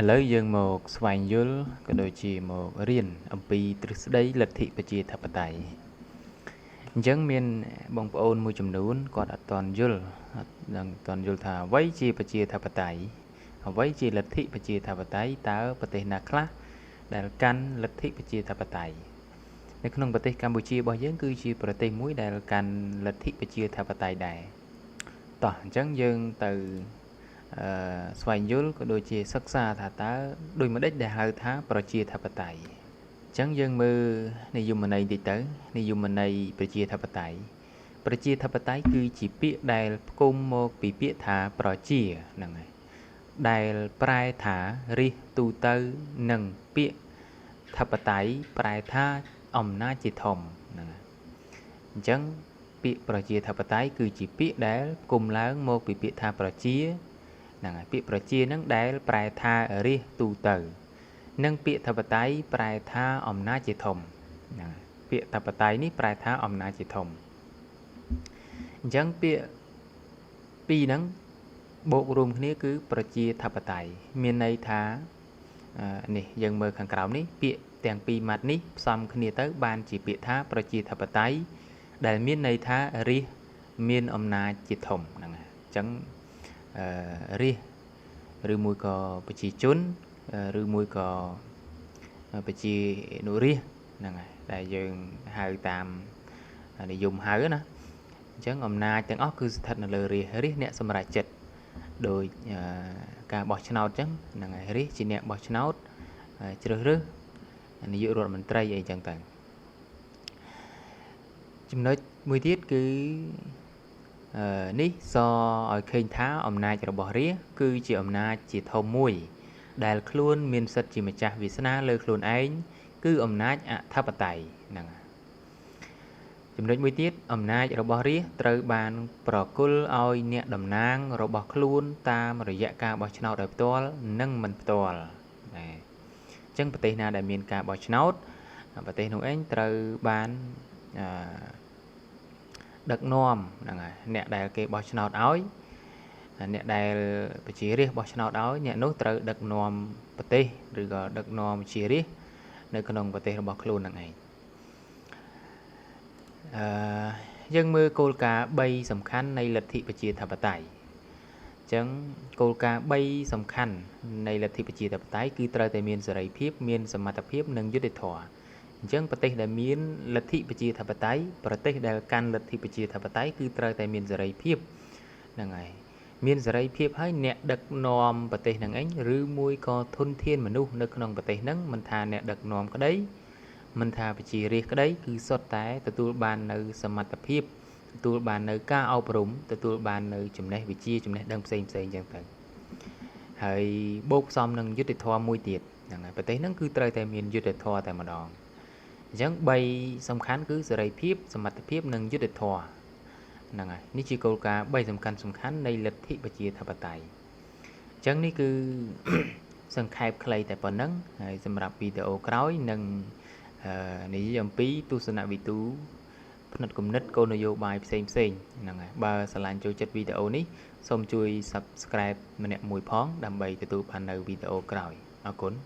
ឥឡូវយើងមកស្វែងយល់ក៏ដូចជាមករៀនអំពីទ្រឹស្ដីលទ្ធិប្រជាធិបតេយ្យអញ្ចឹងមានបងប្អូនមួយចំនួនគាត់អត់ទាន់យល់អត់ដឹងទាន់យល់ថាអ្វីជាប្រជាធិបតេយ្យអ្វីជាលទ្ធិប្រជាធិបតេយ្យតើប្រទេសណាខ្លះដែលកាន់លទ្ធិប្រជាធិបតេយ្យនៅក្នុងប្រទេសកម្ពុជារបស់យើងគឺជាប្រទេសមួយដែលកាន់លទ្ធិប្រជាធិបតេយ្យដែរតោះអញ្ចឹងយើងទៅស្វែងយល់ក៏ដូចជាសិក្សាថាតើដូចម្ដេចដែលហៅថាប្រជាធិបតេយ្យអញ្ចឹងយើងមើលនិយមន័យតិចទៅនិយមន័យប្រជាធិបតេយ្យប្រជាធិបតេយ្យគឺជាពាក្យដែលផ្គុំមកពីពាក្យថាប្រជាហ្នឹងហើយដែលប្រែថារាស្ត្រទូទៅនិងពាក្យធិបតេយ្យប្រែថាអំណាចជាធំហ្នឹងហើយអញ្ចឹងពាក្យប្រជាធិបតេយ្យគឺជាពាក្យដែលផ្គុំឡើងមកពីពាក្យថាប្រជាហ្នឹងហើយពាក្យប្រជាហ្នឹងដែលប្រែថារាស្ត្រទូទៅនិងពាក្យធិបតេយ្យប្រែថាអំណាចជាធំហ្នឹងហើយពាក្យធិបតេយ្យនេះប្រែថាអំណាចជាធំអញ្ចឹងពាក្យពីរហ្នឹងបូករួមគ្នាគឺប្រជាធិបតេយ្យមានន័យថានេះយើងមើលខាងក្រោមនេះពាក្យទាំងពីរម៉ាត់នេះផ្សំគ្នាទៅបានជាពាក្យថាប្រជាធិបតេយ្យដែលមានន័យថារាស្ត្រមានអំណាចជាធំហ្នឹងហើយអញ្ចឹងរាស្ត្រឬមួយក៏ប្រជាជនឬមួយក៏ប្រជានុរាស្ត្រហ្នឹងហើយដែលយើងហៅតាមនិយមហៅណាអញ្ចឹងអំណាចទាំងអស់គឺស្ថិតនៅលើរាស្ត្ររាស្ត្រអ្នកសម្រេចចិត្តដោយការបោះឆ្នោតអញ្ចឹងហ្នឹងហើយរាស្ត្រជាអ្នកបោះឆ្នោតជ្រើសរើសនាយករដ្ឋមន្ត្រីអីចឹងទៅចំណុចមួយទៀតគឺនេះសឲ្យឃើញថាអំណាចរបស់រាស្ត្រគឺជាអំណាចជាធំមួយដែលខ្លួនមានសិទ្ធិជាម្ចាស់វាសនាលើខ្លួនឯងគឺអំណាចអធិបតេយ្យហ្នឹងចំណុចមួយទៀតអំណាចរបស់រាស្ត្រត្រូវបានប្រគល់ឲ្យអ្នកតំណាងរបស់ខ្លួនតាមរយៈការបោះឆ្នោតដោយផ្ទាល់និងមិនផ្ទាល់ណាអញ្ចឹងប្រទេសណាដែលមានការបោះឆ្នោតប្រទេសនោះឯងត្រូវបានដឹកនាំហ្នឹងហើយអ្នកដែលគេបោះឆ្នោតឲ្យអ្នកដែលប្រជារាស្ត្របោះឆ្នោតឲ្យអ្នកនោះត្រូវដឹកនាំប្រទេសឬក៏ដឹកនាំជារាស្ត្រនៅក្នុងប្រទេសរបស់ខ្លួនហ្នឹងឯងយើងមើលគោលការណ៍3សំខាន់នៃលទ្ធិប្រជាធិបតេយ្យអញ្ចឹងគោលការណ៍3សំខាន់នៃលទ្ធិប្រជាធិបតេយ្យគឺត្រូវតែមានសេរីភាពមានសមត្ថភាពនិងយុត្តិធម៌អញ្ចឹងប្រទេសដែលមានលទ្ធិប្រជាធិបតេយ្យប្រទេសដែលកាន់លទ្ធិប្រជាធិបតេយ្យគឺត្រូវតែមានសេរីភាពហ្នឹងហើយមានសេរីភាពហើយអ្នកដឹកនាំប្រទេសហ្នឹងឯងឬមួយក៏ធនធានមនុស្សនៅក្នុងប្រទេសហ្នឹងមិនថាអ្នកដឹកនាំក្តីមិនថាប្រជារាស្ត្រក្តីគឺសុទ្ធតែទទួលបាននៅសមត្ថភាពទទួលបាននៅការអប់រំទទួលបាននៅចំណេះវិជ្ជាចំណេះដឹងផ្សេងផ្សេងអញ្ចឹងទៅហើយបូកផ្សំនឹងយុត្តិធម៌មួយទៀតហ្នឹងហើយប្រទេសហ្នឹងគឺត្រូវតែមានយុត្តិធម៌តែម្ដងអញ្ចឹង3សំខាន់គឺសេរីភាពសមត្ថភាពនិងយុត្តិធម៌ហ្នឹងហើយនេះជាគោលការណ៍3សំខាន់នៃលទ្ធិប្រជាធិបតេយ្យអញ្ចឹងនេះគឺសង្ខេបខ្លីតែប៉ុណ្ណឹងហើយសម្រាប់វីដេអូក្រោយនឹងនិយាយអំពីទស្សនវិទូផ្នត់គំនិតគោលនយោបាយផ្សេងផ្សេងហ្នឹងហើយបើស្រឡាញ់ចូលចិត្តវីដេអូនេះសូមជួយ Subscribe ម្នាក់មួយផងដើម្បីទទួលបាននៅវីដេអូក្រោយអរគុណ។